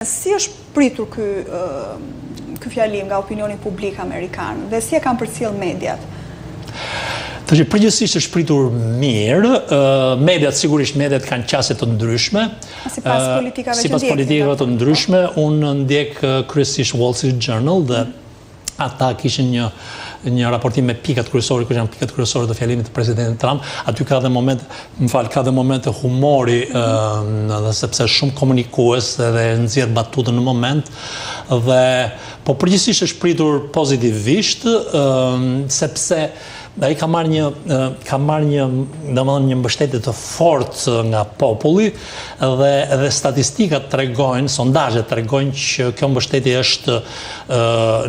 Si është pritur ky ky fjalim nga opinioni publik amerikan dhe si e kanë përcjellë mediat? Tash përgjithësisht është pritur mirë, mediat sigurisht mediat kanë qasje të ndryshme. Sipas politikave që Sipas politikave të ndryshme, unë ndjek kryesisht Wall Street Journal dhe ata kishin një një raportim me pikat kryesore, kush janë pikat kryesore të fjalimit të presidentit Trump. Aty ka dhe moment, më fal, ka dhe momente humori, ëh, sepse është shumë komunikues dhe nxjerr batutën në moment dhe po përgjithësisht është pritur pozitivisht, ëh, sepse ai ka marrë një ka marrë një, domethënë një mbështetje të fortë nga populli dhe dhe statistikat tregojnë, sondazhet tregojnë që kjo mbështetje është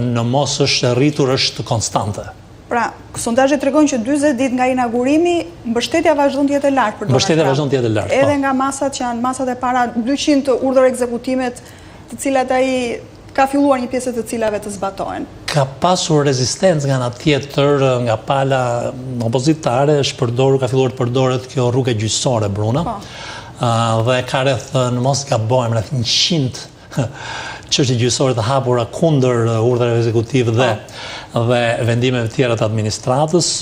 në mos është rritur është konstante. Pra, sondazhet tregojnë që 40 ditë nga inaugurimi, mbështetja vazhdon të jetë e lartë për Donald Trump. Mbështetja vazhdon të jetë e lartë. Edhe po. nga masat që janë masat e para 200 urdhër ekzekutimet të cilat ai ka filluar një pjesë të cilave të zbatohen. Ka pasur rezistencë nga ana tjetër, nga pala opozitare, është përdorur, ka filluar të përdoret kjo rruga gjyqësore, Bruna. Po. Dhe ka rreth, në mos gabohem, rreth 100 çështje gjyqësore të hapura kundër urdhrave ekzekutivë dhe po. dhe vendimeve të tjera të administratës.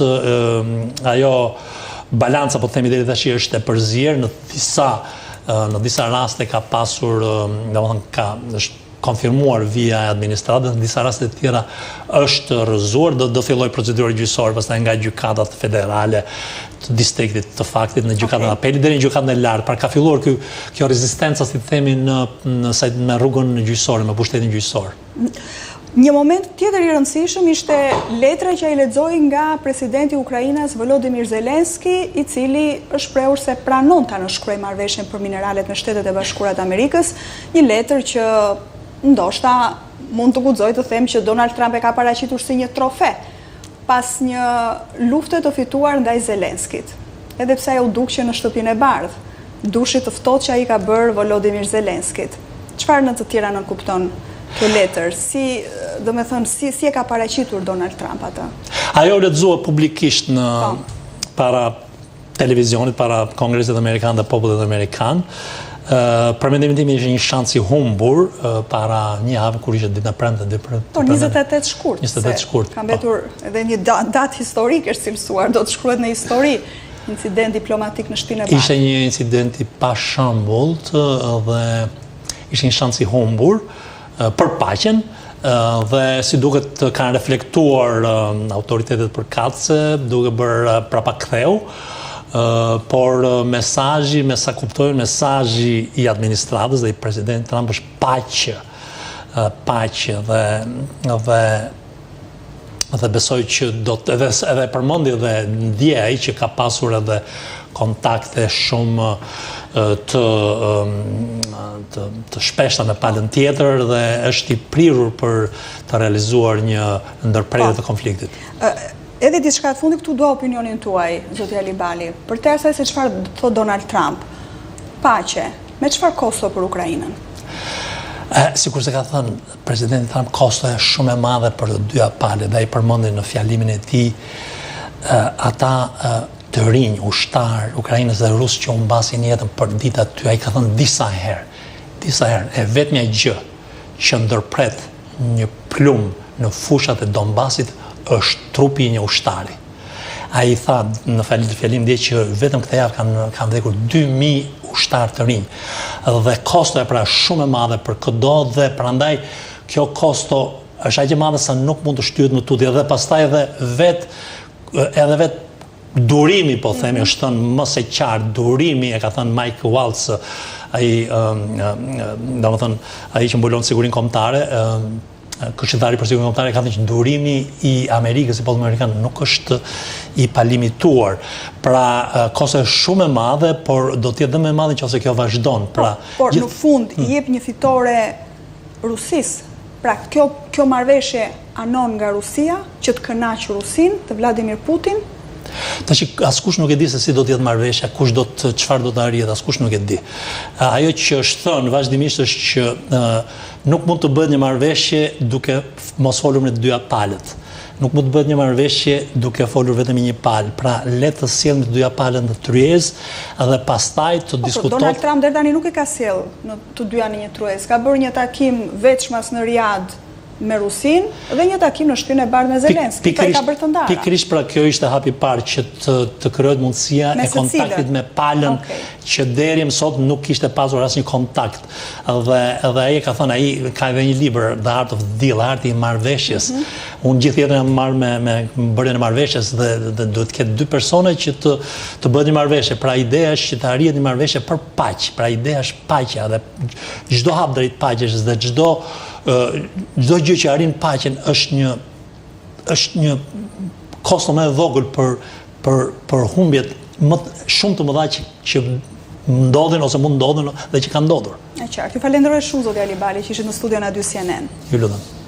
Ajo balanca po themi deri tash është e përzier në disa në disa raste ka pasur, domethënë ka është konfirmuar vija e administratës, në disa raste të tjera është rrëzuar, do do fillojë procedura gjyqësore pastaj nga gjykatat federale të distriktit të faktit në gjykatën e apelit deri në gjykatën e lartë. Pra ka filluar ky kjo rezistenca si të themi në në saj me rrugën gjyqësore, me pushtetin gjyqësor. Një moment tjetër i rëndësishëm ishte letra që ai lexoi nga presidenti ukrainas Volodymyr Zelensky, i cili është shprehur se pranon ta nënshkruajë marrëveshjen për mineralet me Shtetet e Bashkuara të Amerikës, një letër që ndoshta mund të guxoj të them që Donald Trump e ka paraqitur si një trofe pas një lufte të fituar ndaj Zelenskit. Edhe pse ajo u duk që në Shtëpinë e Bardhë, dushit të ftohtë që ai i ka bërë Volodymyr Zelenskit. Çfarë në të tjera nënkupton kjo letër? Si, domethënë, si si e ka paraqitur Donald Trump atë? Ajo u lexua publikisht në po. para televizionit, para Kongresit Amerikan dhe popullit amerikan. Për mendimin tim ishte një shans i humbur para një javë kur ishte ditën e premte, ditë premte. Po 28 shkurt. 28 shkurt. Ka po. mbetur edhe një datë historike është cilësuar, do të shkruhet në histori incident diplomatik në Shtëpinë e Bardhë. Ishte një incident i pashembullt dhe ishte një shans i humbur për paqen dhe si duket kanë reflektuar autoritetet përkatëse duke bërë prapaktheu por mesazhi, me sa kuptoj, mesazhi i administratës dhe i presidentit Trump është paqe, paqe dhe dhe dhe besoj që do të edhe edhe përmendi dhe dje ai që ka pasur edhe kontakte shumë të të të shpeshta me palën tjetër dhe është i prirur për të realizuar një ndërprerje po. të konfliktit. Edhe diçka të fundit këtu dua opinionin tuaj, zoti Alibali, përtej asaj se çfarë thotë Donald Trump. Paqe, me çfarë kosto për Ukrainën? E, sikurse ka thënë Presidenti Trump kostoja është shumë e madhe për të dyja palët dhe ai përmendi në fjalimin e tij ata të rinj, ushtarë, ukrainas dhe rusë që humbasin jetën për ditë aty, ai ka thënë disa herë, disa herë, e vetmja gjë që ndërpret një plumb në fushat e Donbasit është trupi i një ushtari. Ai tha në fjalim dje që vetëm këtë javë kanë kanë vdekur 2000 ushtarë të rinj. Dhe kostoja pra është shumë e madhe për këdo dhe prandaj kjo kosto është aq e madhe sa nuk mund të shtyhet më tutje dhe pastaj edhe vet edhe vet durimi po themi mhm. është thënë më se qartë durimi e ka thënë Mike Waltz ai domethënë ai që mbulon sigurinë kombëtare Këshilltari për sigurinë kombëtare ka thënë që durimi i Amerikës, i popullit amerikan nuk është i palimituar. Pra, kosto është shumë e madhe, por do të jetë dhe më e madhe nëse kjo vazhdon. Pra, po, por në fund hmm. jep një fitore Rusisë. Pra, kjo kjo marrëveshje anon nga Rusia që të kënaqë Rusinë, të Vladimir Putin, Tash askush nuk e di se si do të jetë marrëveshja, kush do të çfarë do të arrihet, askush nuk e di. Ajo që është thënë vazhdimisht është që nuk mund të bëhet një marrëveshje duke mos folur me të dyja palët. Nuk mund të bëhet një marrëveshje duke folur vetëm me një palë. Pra, le të sjellim të dyja palët në tryezë dhe pastaj të po, po, diskutohet. Donald Trump deri tani nuk i ka sjellë në të dyja në një tryezë. Ka bërë një takim veçmas në Riad me Rusinë dhe një takim në Shtëpinë e Bardhë me Zelenski. Pra i ka bërë të ndara. Pikërisht pra kjo ishte hapi i parë që të të krijohet mundësia e kontaktit me palën që deri më sot nuk kishte pasur asnjë kontakt. Dhe dhe ai e ka thënë ai ka edhe një libër The Art of the Deal, arti i marrëveshjes. Mm -hmm. Unë gjithë jetën jam marrë me me bërjen e marrëveshjes dhe dhe duhet të ketë dy persona që të të bëhet një marrëveshje. Pra ideja është që të arrihet një marrëveshje për paqe. Pra ideja është paqja dhe çdo hap drejt paqes dhe çdo çdo gjë që arrin paqen është një është një kosto më e vogël për për për humbjet më shumë të mëdha që që ndodhin ose mund ndodhin dhe që kanë ndodhur. E qartë. Ju falenderoj shumë zoti Alibali që ishit në studion A2 CNN. Ju lutem.